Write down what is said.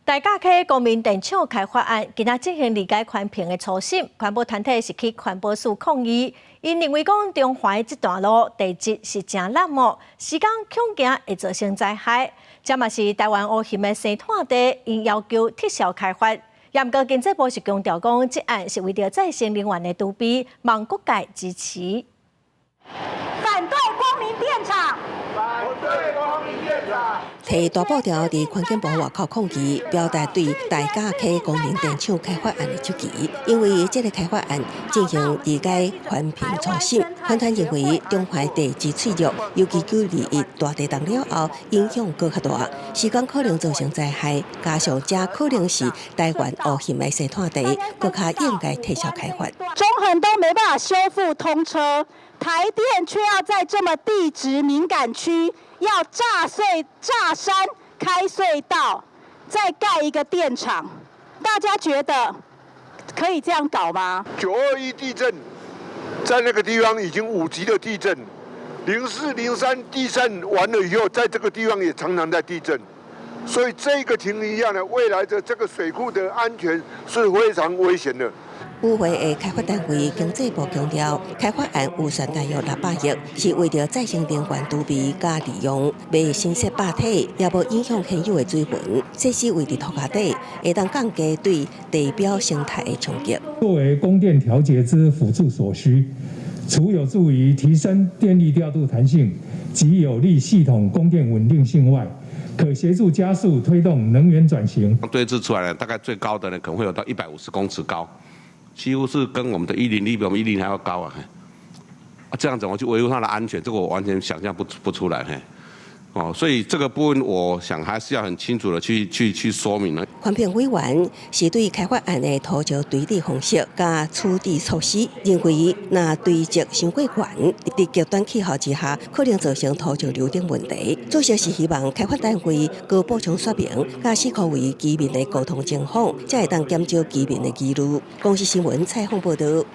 大甲溪光明電廠開發案今仔進行二階環評的初審，環保團體是去環保署抗議，𪜶認為講中環這段路地質是誠爛哦，時間恐驚會造成災害。這嘛是台灣烏鴟的生態地，𪜶要求撤銷開發。毋過經濟部是強調講，這案是為著再生能源的儲備，望各界支持。反對光明電廠。反對光明電廠。提大布條佇環境部外口抗議，表達對大甲溪光明電廠開發案的質疑。因為這个開發案進行二階環評初審，環團認為中環地質脆弱，尤其9·21大地動了後，影響閣較大，時間可能造成災害，加上這可能是台灣烏鴟的生態地，閣較應該撤銷開發。中橫都沒辦法修復通車，台電卻要在這麼地質敏感區，要炸碎炸山開隧道，再蓋一個電廠，大家覺得可以這樣搞嗎？9·21地震在那個地方已經5級的地震，04、03地震完了以後，在這個地方也常常在地震，所以這個情形下呢，未來的這個水庫的安全是非常危險的。與會的開發單位經濟部強調，開發案預算大約600億，是為著再生能源儲備佮利用，袂新設壩體，也無影響現有的水源，設施位佇土跤底，會當降低對地表生態的衝擊。作為供電調節之輔助所需，除有助於提升電力調度彈性及有利系統供電穩定性外，可協助加速推動能源轉型。堆置出來呢，大概最高的呢，可能會有到150公尺高。幾乎是跟我們的101比我們101還要高啊！啊，這樣怎麼去維護它的安全？這個我完全想象不出來嘿。哦，所以這個部分我想還是要很清楚的去說明了。環評委員是對開發案的土石堆置方式佮處置措施，認為若堆積傷過懸，佇極端氣候之下，可能造成土石流等問題。主席是希望開發單位閣補充說明，佮思考為居民的溝通情況，才會當減少居民的疑慮。公視新聞採訪報導。